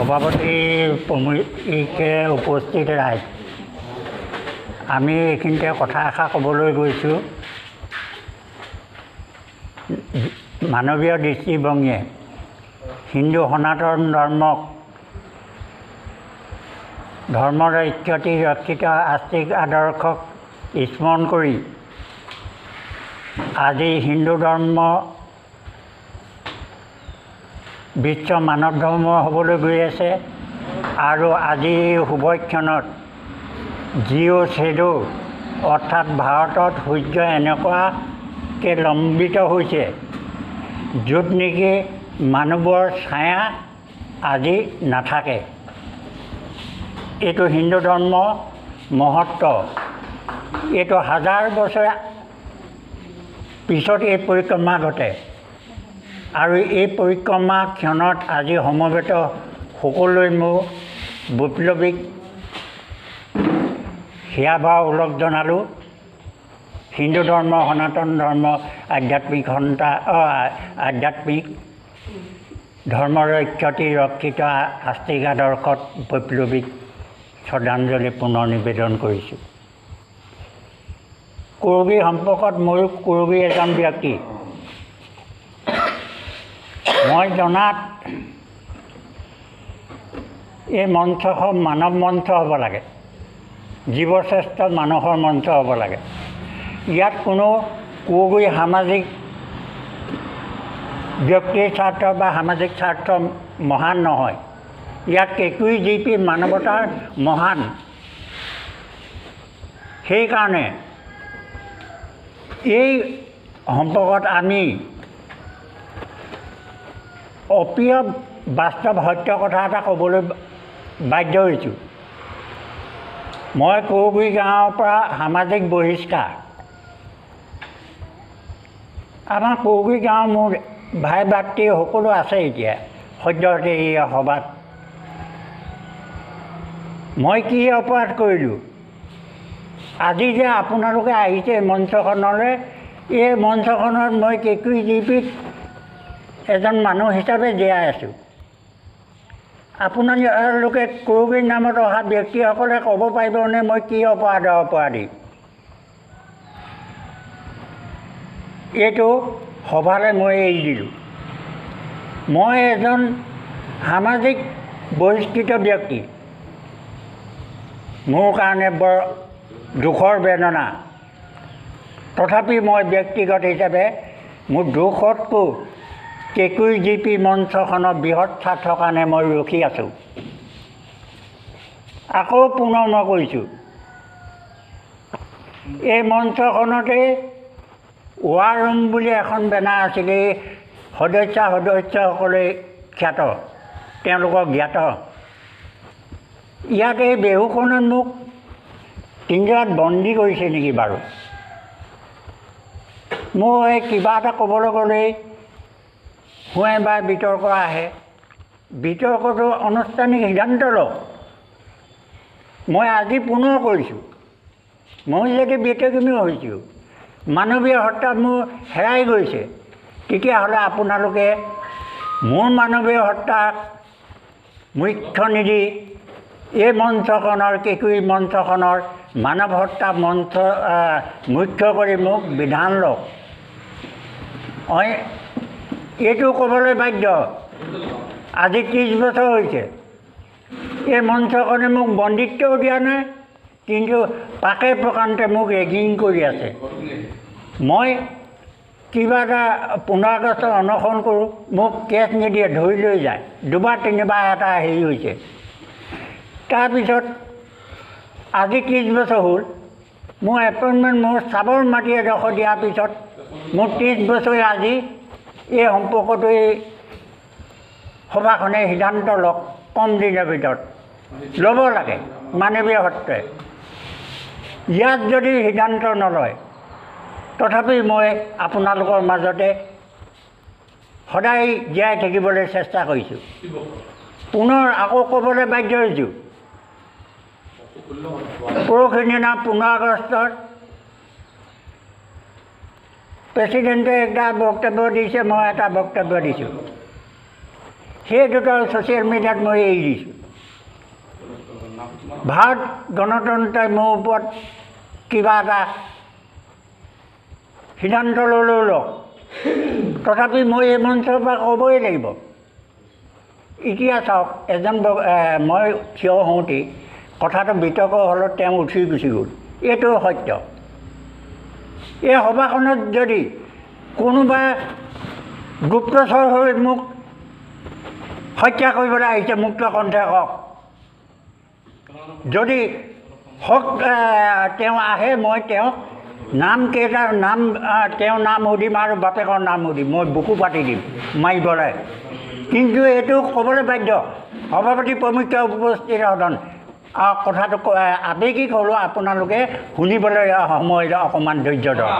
সভাপতি প্ৰমুখ্যে উপস্থিত ৰাইজ, আমি এইখিনিতে কথা এষাৰ ক'বলৈ গৈছোঁ। মানৱীয় দৃষ্টিভংগীয়ে হিন্দু সনাতন ধৰ্মক ধৰ্মৰক্ষতি ৰক্ষিত আস্তিক আদৰ্শক স্মৰণ কৰি আজি হিন্দু ধৰ্ম বিশ্ব মানৱ ধৰ্ম হ'বলৈ গৈ আছে। আৰু আজি শুভক্ষণত জিঅ' চেডো অৰ্থাৎ ভাৰতত সূৰ্য এনেকুৱাকৈ লম্বিত হৈছে য'ত নেকি মানুহৰ ছায়া আজি নাথাকে। এইটো হিন্দু ধৰ্ম মহত্ব। এইটো হাজাৰ বছৰ পিছত এই পৰিক্ৰমা ঘটে আৰু এই পৰিক্ৰমা ক্ষণত আজি সমবেত সকলোৱে মোৰ বৈপ্লৱিক সেৱা ওলগ জনালোঁ। হিন্দু ধৰ্ম, সনাতন ধৰ্ম, আধ্যাত্মিক সন্তা আধ্যাত্মিক ধৰ্মৰক্ষতি ৰক্ষিত আস্তিক আদৰ্শত বৈপ্লৱিক শ্ৰদ্ধাঞ্জলি পুনৰ নিবেদন কৰিছোঁ। কুৰবী সম্পৰ্কত ময়ো কুৰবী এজন ব্যক্তি। মই জনাত এই মঞ্চখন মানৱ মঞ্চ হ'ব লাগে, জীৱশ্ৰেষ্ঠ মানুহৰ মঞ্চ হ'ব লাগে। ইয়াত কোনো কুৰবী সামাজিক ব্যক্তিৰ স্বাৰ্থ বা সামাজিক স্বাৰ্থ মহান নহয়। ইয়াত কেঁকুৰি জিপি মানৱতাৰ মহান। সেইকাৰণে এই সম্পৰ্কত আমি অপ্ৰিয় বাস্তৱ সত্য কথা এটা ক'বলৈ বাধ্য হৈছোঁ। মই কুৰগুৰি গাঁৱৰ পৰা সামাজিক বহিষ্কাৰ। আমাৰ কুৰগুৰি গাঁৱৰ মোৰ ভাই ভাতৃ সকলো আছে এতিয়া সদ্যহতে এই সভাত। মই কি অপৰাধ কৰিলোঁ? আজি যে আপোনালোকে আহিছে মঞ্চখনলৈ, এই মঞ্চখনত মই কেঁকুৰি জিপিত এজন মানুহ হিচাপে জীয়াই আছোঁ। আপোনালোকে কুৰগুৰি নামত অহা ব্যক্তিসকলে ক'ব পাৰিবনে মই কি অপৰাধৰ অপৰাধী? এইটো সভালৈ মই এৰি দিলোঁ। মই এজন সামাজিক বহিষ্কৃত ব্যক্তি। মোৰ কাৰণে বৰ দুখৰ বেদনা। তথাপি মই ব্যক্তিগত হিচাপে মোৰ দুখতকৈ কেঁকুৰি জিপি মঞ্চখনৰ বৃহৎ স্বাৰ্থৰ কাৰণে মই ৰখি আছোঁ। আকৌ পুনৰ মই কৈছোঁ, এই মঞ্চখনতে ৱাৰ ৰুম বুলি এখন বেনাৰ আছিলে। এই সদস্য সদস্যসকলে খ্যাত, তেওঁলোকক জ্ঞাত। ইয়াত এই বেহুখনত মোক পিঞ্জৰাত বন্দী কৰিছে নেকি বাৰু? মোৰ এই কিবা এটা ক'বলৈ গ'লেই সোঁৱে বা বিতৰ্ক আহে। বিতৰ্কটো আনুষ্ঠানিক সিদ্ধান্ত লওক। মই আজি পুনৰ কৰিছোঁ, মই যদি ব্যতিক্ৰমী হৈছোঁ, মানৱীয় সত্তা মোৰ হেৰাই গৈছে, তেতিয়াহ'লে আপোনালোকে মোৰ মানৱীয় সত্তাক মুখ্য নিদি এই মঞ্চখনৰ কেঁকুৰি মঞ্চখনৰ মানৱ সত্তা মঞ্চ মুখ্য কৰি মোক বিধান লওক। মই এইটো ক'বলৈ বাধ্য। আজি 30 বছৰ হৈছে এই মঞ্চখনে মোক বন্দিত্বও দিয়া নাই, কিন্তু পাকে প্ৰকান্তে মোক ৰেগিং কৰি আছে। মই কিবা এটা 15 আগষ্টত অনশন কৰোঁ, মোক কেছ নিদিয়ে, ধৰি লৈ যায়। দুবাৰ তিনিবাৰ এটা হেৰি হৈছে। তাৰপিছত আজি 30 বছৰ হ'ল, মোৰ এপইণ্টমেণ্ট মোৰ চাবৰ মাটি এডোখৰ দিয়াৰ পিছত মোৰ 30 বছৰে আজি এই সম্পৰ্কটো এই সভাখনে সিদ্ধান্ত লওক, কম দিনৰ ভিতৰত ল'ব লাগে মানৱীয় সত্ত্বই। ইয়াত যদি সিদ্ধান্ত নলয়, তথাপি মই আপোনালোকৰ মাজতে সদায় জীয়াই থাকিবলৈ চেষ্টা কৰিছোঁ। পুনৰ আকৌ ক'বলৈ বাধ্য হৈছোঁ, পৰহি দিনা 15 আগষ্টত প্ৰেচিডেণ্টে এটা বক্তব্য দিছে, মই এটা বক্তব্য দিছোঁ। সেই দুটা ছ'চিয়েল মিডিয়াত মই এৰি দিছোঁ। ভাৰত গণতন্ত্ৰই মোৰ ওপৰত কিবা এটা সিদ্ধান্ত ল'লেও লওক, তথাপি মই এই মঞ্চৰ পৰা ক'বই লাগিব। এতিয়া চাওক, এজন মই থিয় হওঁতেই কথাটো বিতৰ্ক হ'লত তেওঁ উঠি গুচি গ'ল, এইটো সত্য। এই সভাখনত যদি কোনোবা গুপ্তচৰ হৈ মোক হত্যা কৰিবলৈ আহিছে, মুক্ত কণ্ঠে কওক। যদি হওক তেওঁ আহে, মই তেওঁক নাম কেইটা নাম তেওঁৰ নাম সুধিম আৰু বাপেকৰ নাম সুধিম, মই বুকু পাতি দিম মাৰিবলৈ। কিন্তু এইটো ক'বলৈ বাধ্য। সভাপতি প্ৰমুখ্য উপস্থিত সদন, কথাটো আৱেগিক হ'লেও আপোনালোকে শুনিবলৈ সময় অকণমান ধৈৰ্য ধৰক।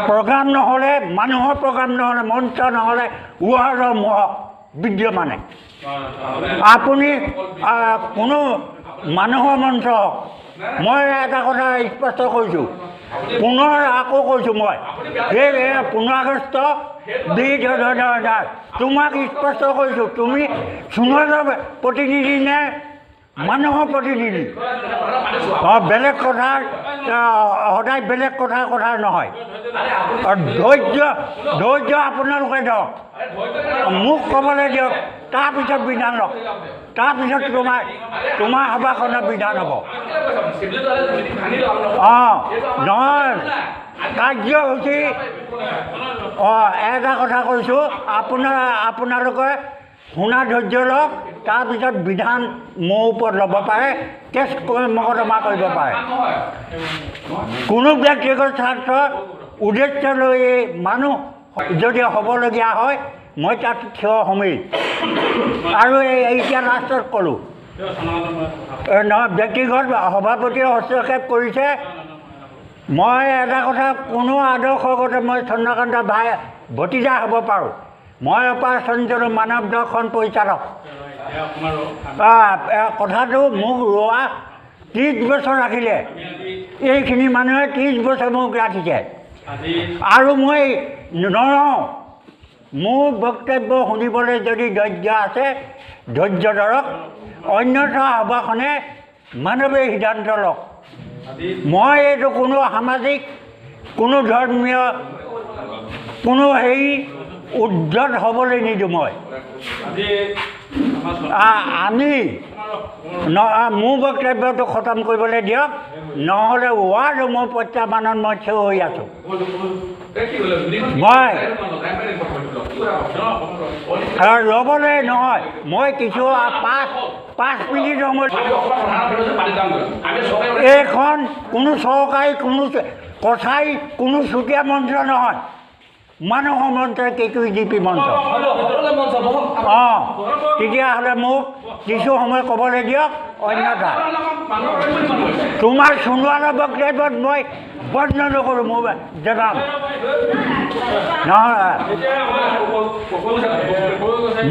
প্ৰগ্ৰাম নহ'লে, মানুহৰ প্ৰগ্ৰাম নহ'লে, মঞ্চ নহ'লে ৱাৰৰ মহক বিদ্যমানে। আপুনি কোনো মানুহৰ মঞ্চ হওক, মই এটা কথা স্পষ্ট কৰিছোঁ, পুনৰ আকৌ কৈছোঁ মই, সেই 15 আগষ্ট 2000 তোমাক স্পষ্ট কৰিছোঁ, তুমি সোণোৱালৰ প্ৰতিনিধি নে মানুহৰ প্ৰতিনিধি? অঁ, বেলেগ কথা, সদায় বেলেগ কথাৰ কথা নহয়। ধৈৰ্য আপোনালোকে ধৰক, মোক ক'বলৈ দিয়ক, তাৰপিছত বিধান লওক, তাৰপিছত তোমাৰ সভাখনৰ বিধান হ'ব। অঁ, নহয় কাৰ্যসূচী। অঁ, এটা কথা কৈছোঁ, আপোনালোকে শুনা ধৈৰ্য লওক, তাৰপিছত বিধান মোৰ ওপৰত ল'ব পাৰে, কেছ মকদমা কৰিব পাৰে। কোনো ব্যক্তিগত স্বাৰ্থ উদ্দেশ্য লৈ মানুহ যদি হ'বলগীয়া হয়, মই তাত থিয় হ'মেই। আৰু এতিয়া লাষ্টত ক'লোঁ নহয়, ব্যক্তিগত সভাপতিয়ে হস্তক্ষেপ কৰিছে। মই এটা কথা, কোনো আদৰ্শগত মই চন্দ্ৰকান্ত ভাই ভতিজা হ'ব পাৰোঁ, মই অপাৰ চঞ্চল মানৱ দৰ্শন পৰিচালক। কথাটো মোক ৰোৱা 30 বছৰ ৰাখিলে, এইখিনি মানুহে 30 বছৰ মোক ৰাখিছে, আৰু মই নৰওঁ। মোৰ বক্তব্য শুনিবলৈ যদি ধৈৰ্য আছে, ধৈৰ্য ধৰক, অন্যথা সভাখনে মানৱে সিদ্ধান্ত লওক। মই এইটো কোনো সামাজিক, কোনো ধৰ্মীয়, কোনো হেৰি উদ্ধত হ'বলৈ নিদিওঁ। মই আমি মোৰ বক্তব্যটো খতম কৰিবলৈ দিয়ক, নহ'লে ৱাৰ্ড মোৰ প্ৰত্যাহ্বানত মই থিয় হৈ আছোঁ। মই ৰ'বলৈ নহয়, মই কিছু 5 মিনিট সময়। এইখন কোনো চৰকাৰী, কোনো কছাৰী, কোনো চুতীয়া মঞ্চ নহয়, মানুহৰ মঞ্চ, কেকিউজিপি মঞ্চ। অঁ, তেতিয়াহ'লে মোক কিছু সময় ক'বলৈ দিয়ক, অন্যথা তোমাৰ সোণোৱালৰ বক্তব্যত মই বন্ধ নকৰোঁ, মোৰ জনাম নহয়।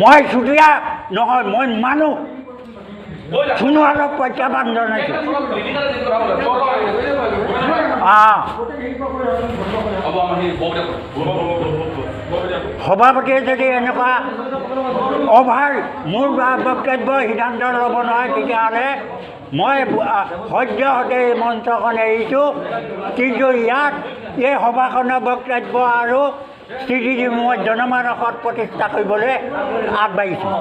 মই চুতীয়া নহয়, মই মানুহ। সোণোৱালক প্ৰত্যাহ্বান জনাইছোঁ। সভাপতিয়ে যদি এনেকুৱা অভাৰ মোৰ বক্তব্য সিদ্ধান্ত ল'ব নোৱাৰে, তেতিয়াহ'লে মই সদ্যহতে এই মঞ্চখন এৰিছোঁ। কিন্তু ইয়াত এই সভাখনৰ বক্তব্য আৰু স্থিতি মই জনমানসত প্ৰতিষ্ঠা কৰিবলৈ আগবাঢ়িছোঁ।